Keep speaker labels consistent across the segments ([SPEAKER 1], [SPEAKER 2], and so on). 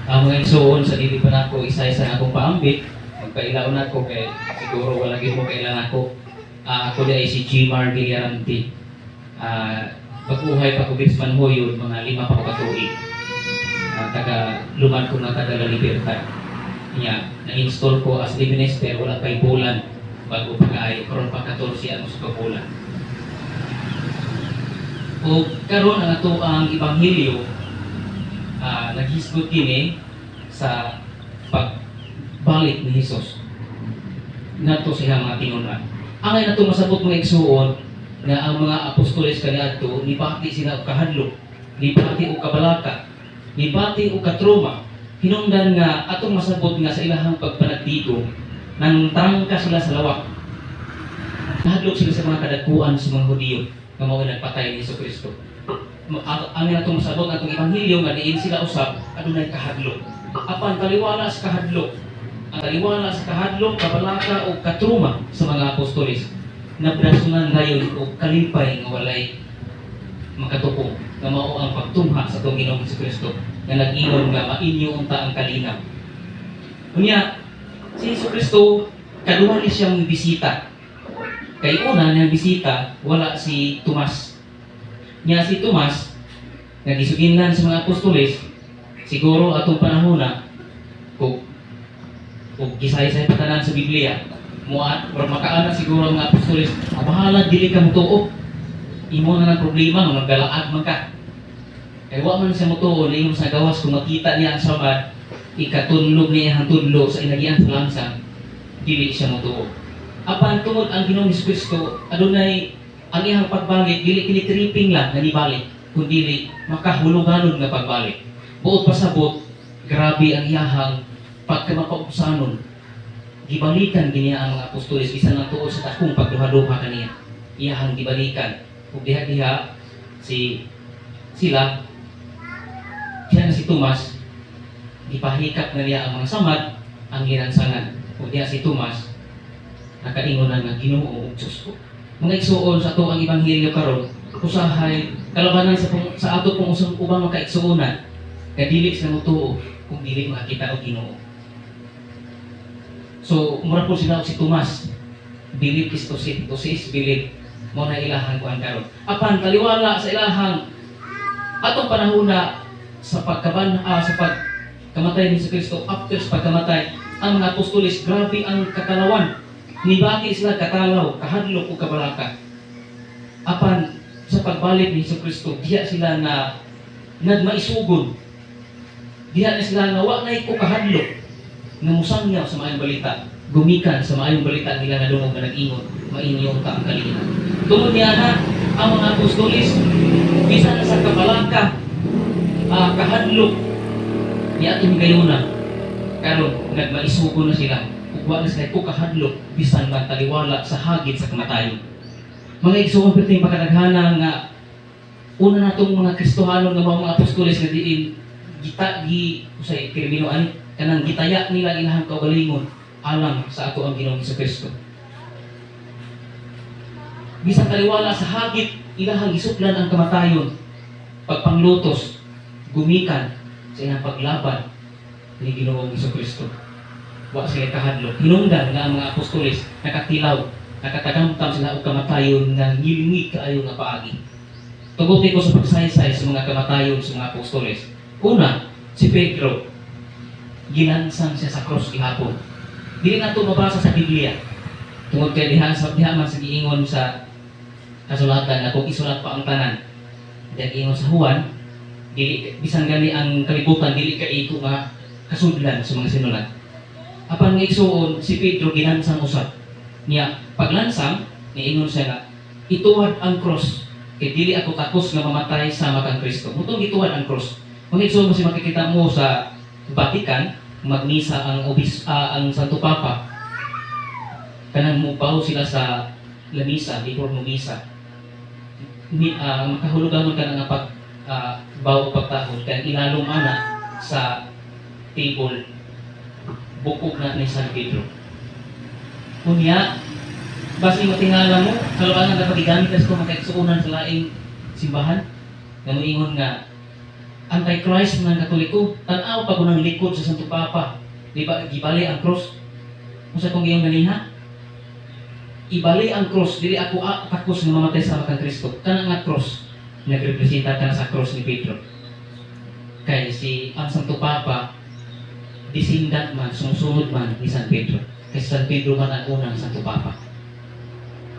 [SPEAKER 1] Ang mga igsuon, sa dili pa nako isa-isa nga akong paambit, magpailaon nako kay siguro wala gid mo kailangan ako. Ako diay si Gmar Villarante. Bag-uhay pa ko diri sa Manjuyod, mga 5 pa ko ka tuig. Taga lumad ko nga taga La Libertad. Nya, na-install ko as minister wala pa'y bulan, bago pa kaayo, karon pa 14 ang sa bulan. O karon ang ato ang ebanghelyo, naghisgot kini sa pagbalik ni Hesus ngadto sa iyang mga tinunan. Angay nato masabot, mga igsuon, nga ang mga apostoles kaniadto nibati sila og kahadlok, nibati og kabalaka, nibati og katruma. Hinungdan nga atong masabot nga sa ilahang pagpanagtigom nang trangka sila sa lawak. Nahadlok sila sa mga kadagkuan sa mga Hudiyo nga mao nagpatay ni Hesus Kristo. Ang atong masabot atong ebanghelyo nga diin sila usab adunay kahadlok. Apan taliwala sa kahadlok, ang taliwala sa kahadlok, kabalaka o katruma sa mga apostoles, nabrasunan dayon og kalipay nga walay makatupong, nga mao ang pagtungha sa atong Ginoong Kristo nga nag-ingon nga mainyo unta ang kalinaw. Unya si Hesus Kristo kaduha ni siyang bisita. Kay una niyang bisita, wala si Tomas. Nya si Tomas nga gisuginlan sa mga apostoles, siguro atong panahona kung ug gisaysay pa tanan sa Biblia mo at or makaana siguro ang mga apostoles, "Ah, bahala dili ka motuo, imo na ng problema nga magdalaag man ka." Kay wa man siya motuo, ingon sa gawas kung makita niya ang samad ikatunlog niya ang tudlo sa inagian sa langsang, dili siya motuo. Apan tungod ang Ginoong Kristo adunay ang iyang pagbalik, dili kini tripping lang nga nibalik, kundi makahuluganon nga pagbalik. Buot pasabot, grabe ang iyahang pagkamakaubsanon. Gibalikan giniya ang mga apostoles bisan lang tuod sa dakong pagduha-duha kaniya. Iyahang gibalikan. Ug diha-diha si sila diha na si Tomas, gipahikap na niya ang mga samad, ang ginansangan. Ug diha si Tomas nakaingon na nga, "Ginoo ug Diyos ko." Mga igsuon, sa ato ang ebanghelyo karon, usahay kalabanan sa ato pong usang ubang makaigsuonan nga dili sila motuo kung dili makakita og Ginoo. So, mura po sila og si Tomas. Believe is to see is believe. Mao na ilahang kuan karon. Apan taliwala sa ilahang atong panahona sa pagkaban sa pagkamatay ni Kristo, after sa pagkamatay, ang mga apostoles grabe ang katalawan. Nibati sila katalaw, kahadlok ug kabalaka. Apan sa pagbalik ni Hesus Kristo, diha sila na nagmaisugon. Diha na sila nga wa nay ko kahadlok nga musangyaw sa maayong balita, gumikan sa maayong balita nila na dungog nga nag-ingon, "Mainyo ka ang kalinaw." Tungod niya na ang mga apostoles bisan na sa kabalaka, kahadlok ni atong higayuna, karon nagmaisugon na sila ug wa na sila ko kahadlok bisan man taliwala sa hagit sa kamatayon. Mga igsoon, perting pakadaghana nga una natong mga Kristohanon nga mga apostoles nga diin gita gi usay termino ani kanang gitaya nila ilahang kaugalingon alang sa ato ang Ginoong Kristo. Bisan taliwala sa hagit, ilahang gisuklan ang kamatayon, pagpanglutos, gumikan sa ilang paglaban ni Ginoong Kristo. Wa sila kahadlok. Hinungdan nga ang mga apostoles nakatilaw, nakatagamtam sila og kamatayon nga ngilngig kaayo nga paagi. Tuguti ko sa pagsaysay sa mga kamatayon sa mga apostoles. Una, si Pedro, gilansang siya sa cross gihapon. Dili nato mabasa sa Biblia. Tungod kay diha sa diha man sa giingon sa kasulatan nga kung isulat pa ang tanan. Diha giingon sa Juan, dili bisan gani ang kalibutan dili kaigo nga kasudlan sa mga sinulat. Apan nga igsuon, si Pedro ginansang usab. Niya paglansang, niingon siya nga, "Ituwad ang cross kay dili ako takos nga mamatay sama kang Kristo." Mutong gituwad ang cross. Kung igsuon mo si makikita mo sa Vatican, magmisa ang obis, ang Santo Papa, kanang mubaw sila sa lamisa before mo misa. Ni makahulugan ka na nga pag baw o pagtahod kay ilalom ana sa table bukog na ni San Pedro. Unya, basi matingala mo, kalabanan dapat gigamit sa mga kaigsuonan sa laing simbahan, nga moingon nga Antichrist ng Katoliko. Tan-aw pa kunang likod sa Santo Papa. Di ba gibali ang cross? Unsa kong iyong ganiha? Ibali ang cross, dili ako takos nga mamatay sama kang Kristo. Kana nga cross nagrepresenta kana sa cross ni Pedro. Kay si ang Santo Papa descendant man, sumusunod man ni San Pedro. Kay si San Pedro man ang unang Santo Papa.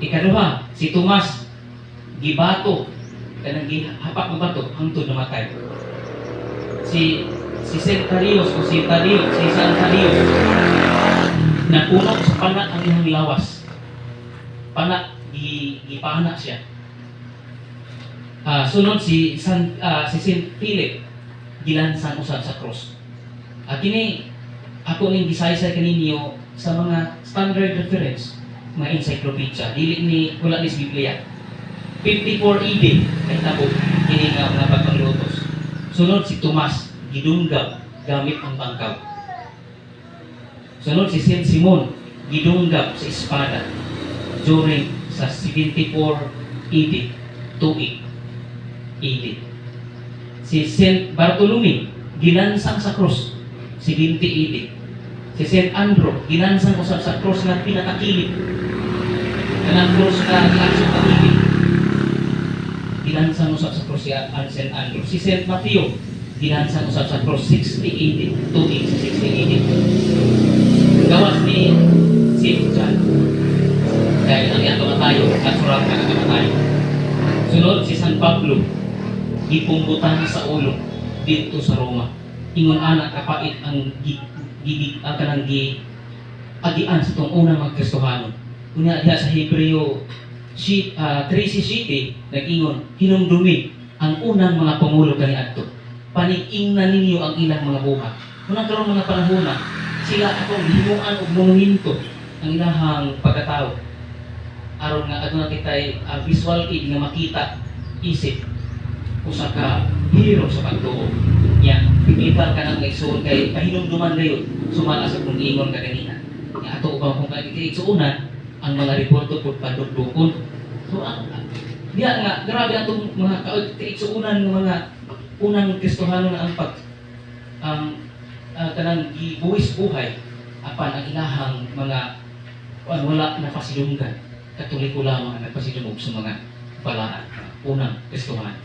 [SPEAKER 1] Ikaduha, si Tomas gibato, kanang gihapak ng bato hangtod namatay. Si si Saint Thaddeus o si Tadeo, si San Thaddeus, napuno sa pana ang iyang lawas. Pana, gipana siya. Sunod si Saint Philip, gilansang usab sa cross. Kini ako ning gisaysay kaninyo sa mga standard reference, mga encyclopedia, dili ni, wala ni sa Biblia. 54 AD kay tabo kini nga mga pagpanglutos. Sunod si Tomas, gidunggab gamit ang bangkaw. Sunod si Saint Simon, gidunggab sa espada during sa 74 AD, tuig AD. Si Saint Bartolome, gilansang sa cross, 70 AD. Si Saint Andrew, gilansang usab sa cross nga pinakakilid. Kanang cross nga giaksok kakilid. Gilansang usab sa cross si Saint Andrew. Si Saint Matthew, gilansang usab sa cross 60 AD, tuig sa 60 AD. Gawas ni Saint John. Dahil ang iyang kamatayon, natural nga kamatayon. Sunod si San Pablo, gipunggutan sa ulo dito sa Roma. Ingon ana kapait ang gi, gi, ang kanang gi agian sa itong unang mga Kristohano. Unya diha sa Hebreo si 13:7 nag-ingon, "Hinumdumi ang unang mga pangulo kaniadto. Panig-ingnan ninyo ang ilang mga buhat." Unang karon mga panahona, sila atong himuan og monumento ang ilahang pagkatao. Aron nga aduna kitay visual aid nga makita isip usa ka hero sa pagtuo. Nya, biblical ka nang igsuon kay pahinumduman dayon sumala sa kung ingon ka ganina. Nya ato ba kung kaigsuonan ang mga reporto pud padukdukon. So ang diya nga grabe atong mga kaigsuonan nga mga unang Kristohano nga ang pag ang kanang gibuwis buhay apan ang ilahang mga wala na pasidunggan. Katoliko lamang ang nagpasidungog sa mga balaan, unang Kristohano.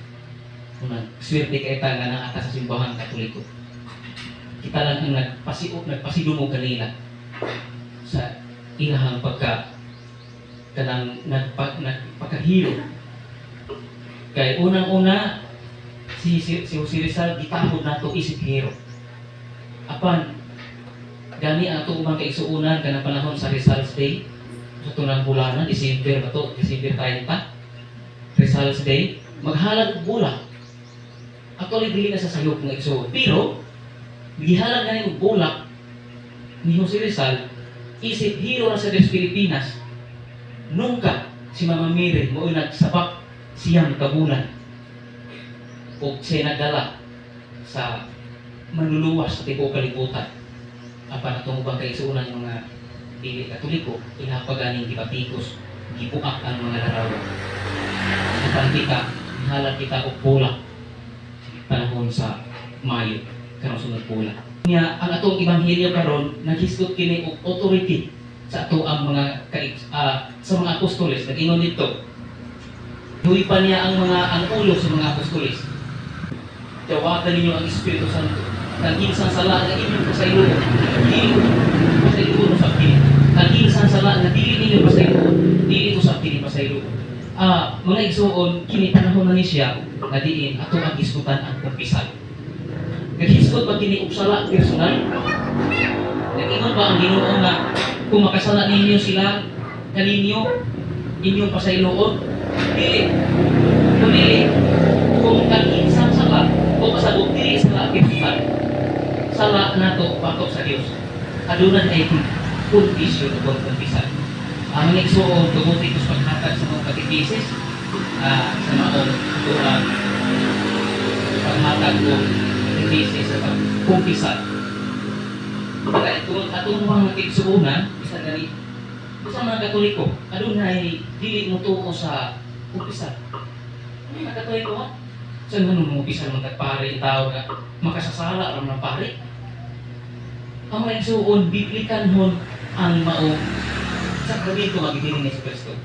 [SPEAKER 1] Unang swerte kay ta nga naa ta sa simbahang Katoliko. Kita lang ang nagpasidungog kanila sa ilahang pagka kanang nagpakahiro. Kay unang-una si Jose Rizal gitahod nato isip hero. Apan gani ang ato mga kaigsuonan kanang panahon sa Rizal's Day sa tunang bulanan, December ba to? December 30. Rizal's Day, maghalag og bulak. Actually dili na sa sayop nga igsuon. Pero gihalag gani og bulak ni Jose Rizal isip hero na sa Diyos Pilipinas. Nunca si Mama Mary mo nagsabak 9 ka bulan o siya nagdala sa manluluwas sa tibuok kalibutan. Apan atong ubang kaigsuonan, mga dili Katoliko, ila pa ganing gipatikos, gibuak ang mga larawan. Apan kita, halag kita og bulak panahon sa Mayo karon sunod bulak. Nya ang atong ebanghelyo karon naghisgot kini og authority sa ato ang mga sa mga apostoles. Nag-ingon dito, pa niya ang ulo sa mga apostoles. "Tawagan ninyo ang Espiritu Santo. Kang insang sala nga inyong pasayloon, dili pasayloon usab kini. Kang insang sala nga dili ninyo pasayloon, dili usab kini pasayloon." Mga igsuon, kini panahon na ni siya nga diin ato ang hisgutan ang kumpisal. Naghisgot ba kini og sala personal? Nag-ingon ba ang Ginoo nga kung makasala ninyo sila kaninyo, inyong pasayloon? Dili. Kung dili, kung kang insang sala, o pasabot dili sala personal. Sala nato batok sa Dios. Aduna ay confession o kumpisal. Ang mga igsuon, tuguti ko sa paghatag sa mga katekesis, sa maong tuang paghatag og katekesis sa pagkumpisal. Kaya kung atong mga kaigsuonan, bisan gani, bisan mga Katoliko, adunay dili mo tuo sa kumpisal. Ano mga Katoliko ha? Sa nganong mangumpisal man tag pare, tao nga makasasala ra man ang pare? Ang mga igsuon, biblikanhon ang maong sakramento nga gibilin ni Kristo.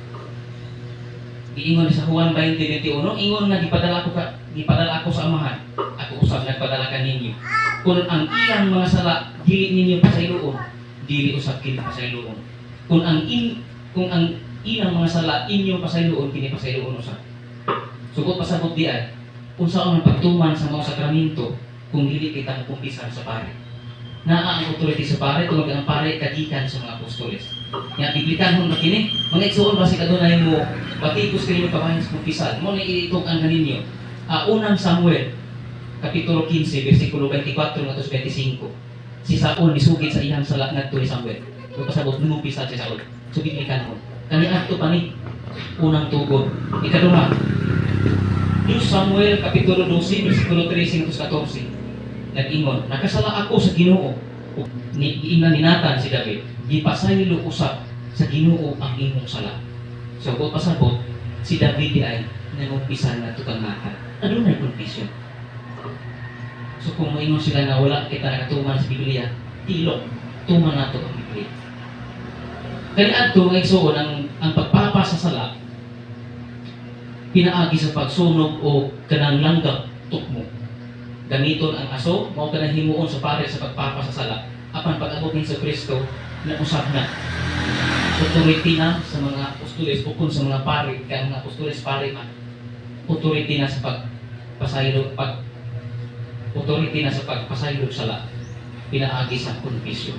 [SPEAKER 1] Giingon sa Juan 20:21, ingon nga gipadala ako sa Amahan, ako usab nagpadala kaninyo. Kung ang ilang mga sala dili ninyo pasayloon, dili usab kini pasayloon. Kung ang ilang mga sala inyo pasayloon, kini pasayloon usab. Sugot pasabot di ay unsa ang pagtuman sa mga sakramento kung dili kita mukumpisal sa pare? Naa ang authority sa pare tungod ang pare kagikan sa mga apostoles. Nga biblikanhon ba kini? Mga igsuon, basig adunay mo batikos kaninyo kabahin sa kumpisal. Mao ni itug-an kaninyo. Unang Samuel kapitulo 15 bersikulo 24 ngadto sa 25. Si Saul nisugid sa iyang sala ngadto ni Samuel. So pasabot, nangumpisal si Saul. So biblikanhon. Kani adto pa ni unang tugon. Ikaduha, 2 Samuel kapitulo 12 bersikulo 13 ngadto sa 14. Nag-ingon, "Nakasala ako sa Ginoo." Ni giingnan ni Nathan si David, "Gipasaylo usab sa Ginoo ang imong sala." So kung pasabot, si David di ay nangumpisal na kang Nathan. Adunay confession. So kung moingon sila nga wala kita nakatuman sa Biblia, tilok, tuman nato ang Biblia. Kani adto, mga igsuon, ang pagpapa sa sala pinaagi sa pagsunog o kanang langgap tukmo. Gamiton ang aso, mao kanang himuon sa pare sa pagpapa sa sala. Apan pag-abot ni Kristo, nausab na. Authority na sa mga apostoles o kung sa mga pare, kaya ang mga apostoles pare man. Authority na sa pagpasaylo, authority na sa pagpasaylo sa sala pinaagi sa confession.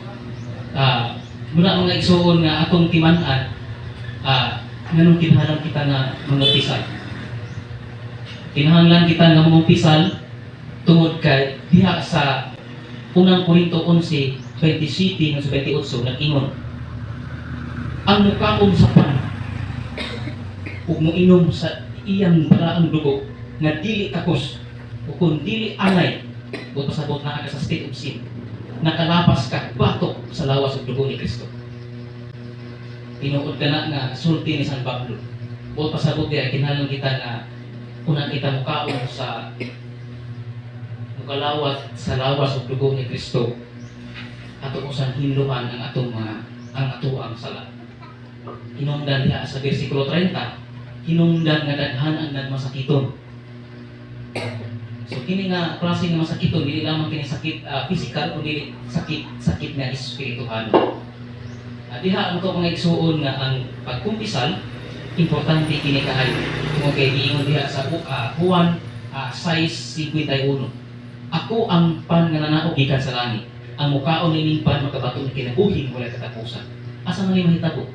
[SPEAKER 1] Muna, mga igsuon, nga atong timan-an, nganong kinahanglan kita nga mangumpisal? Kinahanglan kita nga mangumpisal tungod kay diha sa Unang Korinto 11:27 hanggang sa 28, nag-ingon, "Ang mukaon sa pan ug moinom sa iyang balaang dugo nga dili takos o kung dili anay," o pasabot naa ka sa state of sin, nakalapas ka batok sa lawas ug dugo ni Kristo. Tinuod ka na nga sulti ni San Pablo. O pasabot diha, kinahanglan kita nga unang kita mukaon sa mukalawat sa lawas ug dugo ni Kristo, ato usang hinluan ang atoang sala. Hinungdan diha sa bersikulo 30, hinungdan nga daghan ang nagmasakiton. So kini nga klase nga masakiton, dili lamang kini sakit physical kundi sakit sakit nga espirituhan. Diha ang to, mga igsuon, nga ang pagkumpisal importante kini kaayo. Tungod kay giingon diha sa Juan 6:51, "Ako ang pan nga nanaog gikan sa langit. Ang mukaon nining pan makabaton og kinabuhing walay katapusan." Asa man ni mahitabo?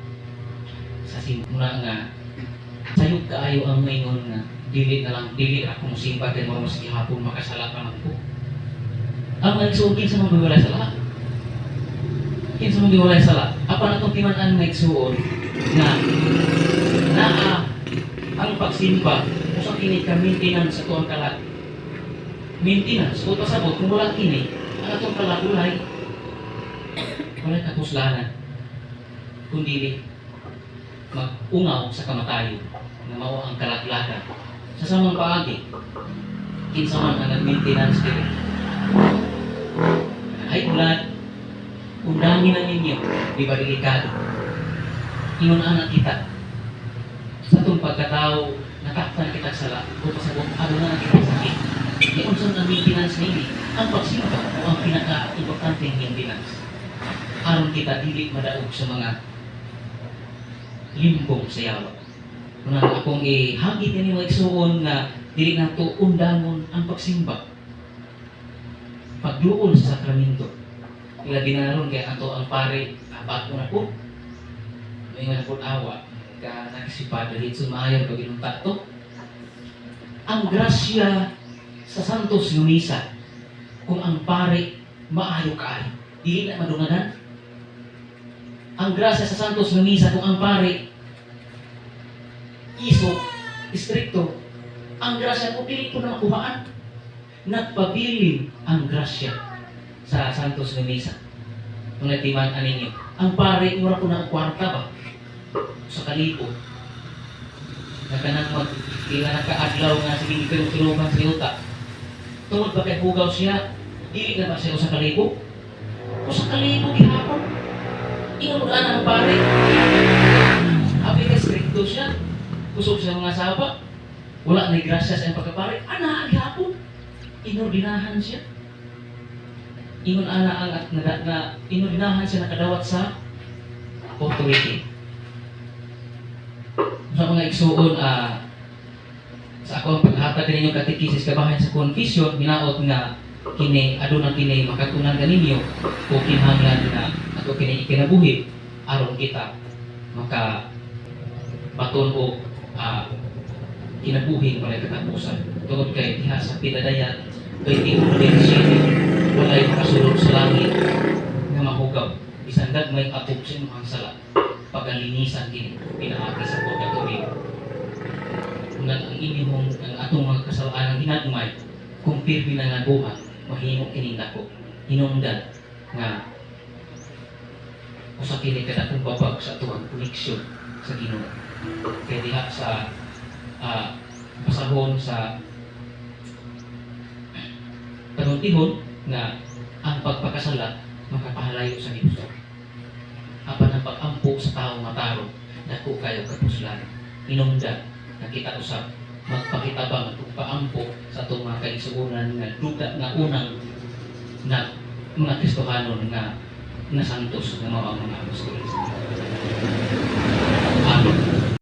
[SPEAKER 1] Sa simula nga sayop kaayo ang maingon nga dili na lang, dili ako mosimba kay mao mas gihapon makasala pa man ko. Ang mga igsuon, kinsa man walay sala? Kinsa man walay sala? Apan atong timan-an, mga igsuon, nga naa ang pagsimba usa kini ka maintenance sa tuang kalag. Maintenance o pasabot, kung wala kini, ang atong kalag walay kapuslanan kung dili mag-ungaw sa kamatayon nga mao ang kalaglagan. Sa samang paagi, kinsa man ang nag-maintenance diri? High blood, undangin na ninyo, di ba delikado? Ingon ana kita sa atong pagkatao, natakpan kita sa sala o pasabot, aduna na kita sakit. Di unsa ang maintenance nini? Ang pagsimba o ang pinaka-importante maintenance aron kita dili madaog sa mga limbong sa yawa. Una, akong ihagit ini, mga igsuon, nga dili nato undangon ang pagsimba, pagduol sa sakramento. Ilabi na ron kay ato ang pare bago na po. May nga po awa ka si Padre Hitson, maayo pag inunta to. Ang grasya sa Santos nga Misa, kung ang pare maayo kaayo, dili na madunganan. Ang grasya sa Santos nga Misa, kung ang pare iso, istrikto, ang grasya ko dili ko na makuhaan. Nagpabilin ang grasya sa Santos nga Misa. Kung natiman ninyo, ang pare mura ko na ang kwarta ba sa kalipot. Nga kanang mag ila na kaadlaw nga sige giturog-turugan sa yuta. Tungod ba kay hugaw siya, dili na ba siya 1,000? 1,000 gihapon. Ingon mo ana ang pare. Abi kay strikto siya. Kusog siya mga saba. Wala na grasya sa iyang pagkapare. Ana gihapon. Inordinahan siya. Ingon ana ang at na inordinahan siya, nakadawat sa authority. Sa mga igsuon, sa ako ang paghatag ninyo katekisis kabahin sa confession, hinaot nga kini aduna kini makatunan kaninyo o kinahanglan nga ato kini ikinabuhi aron kita maka baton og kinabuhi walay katapusan, tungod kay diha sa Pinadayat 21:27, walay makasulod sa langit nga mahugaw bisan gagmay apog sa imong sala. Pagalinisan kini pinaagi sa purgatory. Unang ang inyong ang atong mga kasalanan ginagmay, kung pirmi na nga buhat, mahimo kining dako hinungdan nga usa kini kadakong babag sa atuang koneksyon sa Ginoo. Kay diha sa basahon sa panultihon nga ang pagpakasala makapahalayo sa Dios, apan ang pag-ampo sa tawo matarong dako kayo kapuslan. Hinungdan nga kita usab magpakitabang at paampo sa atong mga kaigsuonan nga duga nga unang na mga Kristohanon nga nasantos nga mao ang mga apostoles. Amen.